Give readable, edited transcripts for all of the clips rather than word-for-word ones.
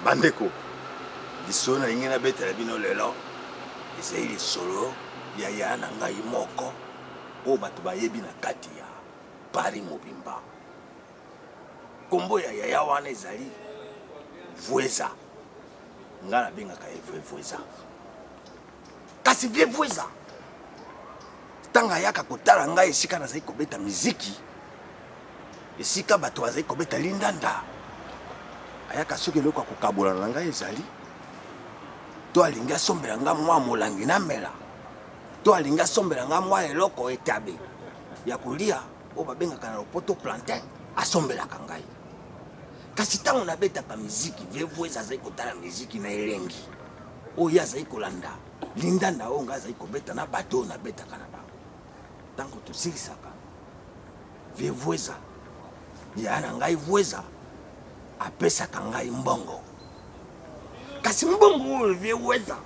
Bandeko, lisolo nalingi nabetela bino lelo ezali lisolo ya yaya na ngai moko oyo bato bayebi na kati ya Paris mobimba. Kombo ya yaya wana ezali Vueza. Ngai nabengaka ye Vie Vueza. Kasi Vie Vueza ntango ayaka kotala ngai esika nazali kobeta miziki, esika bato bazali kobeta lindanda, ayaka soki eloko ya kokabolana na ngai ezali, to alingi asombela ngai mwa molangi namela, to alingi asombela ngai mwa eloko etabe ya kolia oyo babengaka na lopoto plantain, asombelaka ngai. Kasi ntango nabetaka miziki, Vevuez azali kotala miziki na elengi oyo ye azali kolanda lindanda oyo ngai azali kobeta na bato oyo nabetaka na bango. Ntango tosilisaka, Vevueza, yaya na ngai Vueza, apesaka ngai mbongo. Kasi mbongo oyo Vevueza,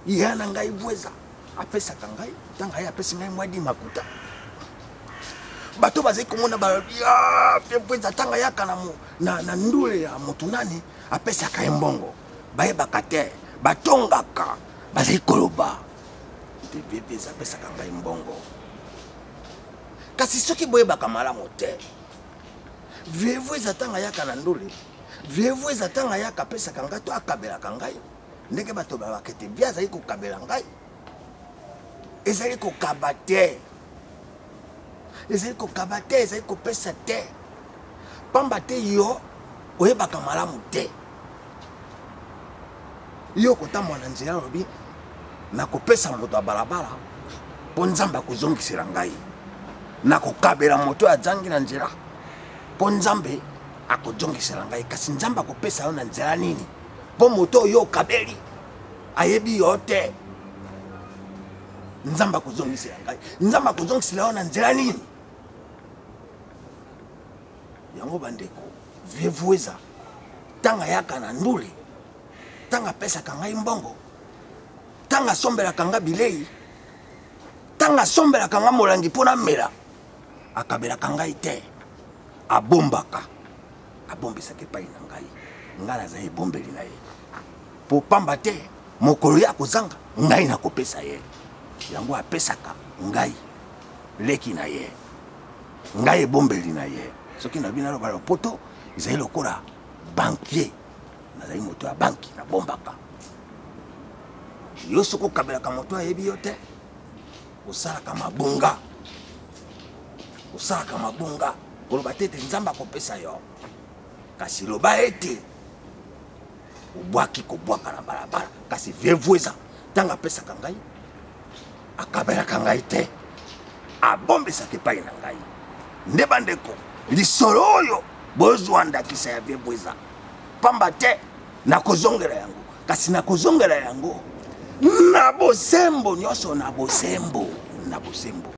yaya na ngai Vueza, apesaka ngai, ntango aye apesi ngai mwa di makuta, bato bazali komona balobi, ah, Vevueza ntango ayaka na ndule ya moto nani apesaka ye mbongo, bayebaka te, batongaka, bazali koloba ete Vevueza apesaka ngai mbongo. Kasi soki boyebaka malamu te, Vevueza ntango ayaka na ndule, Vevueza ntango ayaka apesaka ngai to akabelaka ngai, ndenge bato balobaka ete Vie azali kokabela ngai, ezali kokaba te, ezali kokaba te, ezali kopesa te, pamba te yo oyebaka malamu te. Yo kotambola na nzela olobi nakopesa moto ya balabala mpo Nzambe akozongisela ngai, nakokabela moto oyo azangi na nzela mpo Nzambe akozongisela ngai. Kasi Nzambe akopesa yo na nzela nini? Mpo moto oyo okabeli ayebi yo te. Nzambe akozongisela ngai, Nzambe akozongisela yo na nzela nini? Yango bandeko, Vevueza ntango ayaka na ndule, ntango apesaka ngai mbongo, ntango asombelaka ngai bilei, ntango asombelaka ngai molangi mpo namela, akabelaka ngai te, abombaka, abombisaka epai na ngai. Ngai nazali ebombeli na ye, mpo pamba te mokolo ye akozanga ngai nakopesa ye. Yango apesaka ngai leki na ye, ngai ebombeli na ye. Soki na bino naloba lopoto, ezali lokola banquier, nazali moto ya banki, nabombaka. Yo soki okabelaka moto ayebi yo te, osalaka mabunga, osalaka mabunga. Koloba te ete Nzambe akopesa yo, kasi loba ete obwaki kobwaka na balabala. Kasi Vevueza ntango apesaka ngai, akabelaka ngai te, abombisaka epai na ngai. Nde bandeko, lisolo oyo bozwa ndakisa ya Vevueza, pamba te nakozongela yango, kasi nakozongela yango na bosembo nyonso, na bosembo, na bosembo.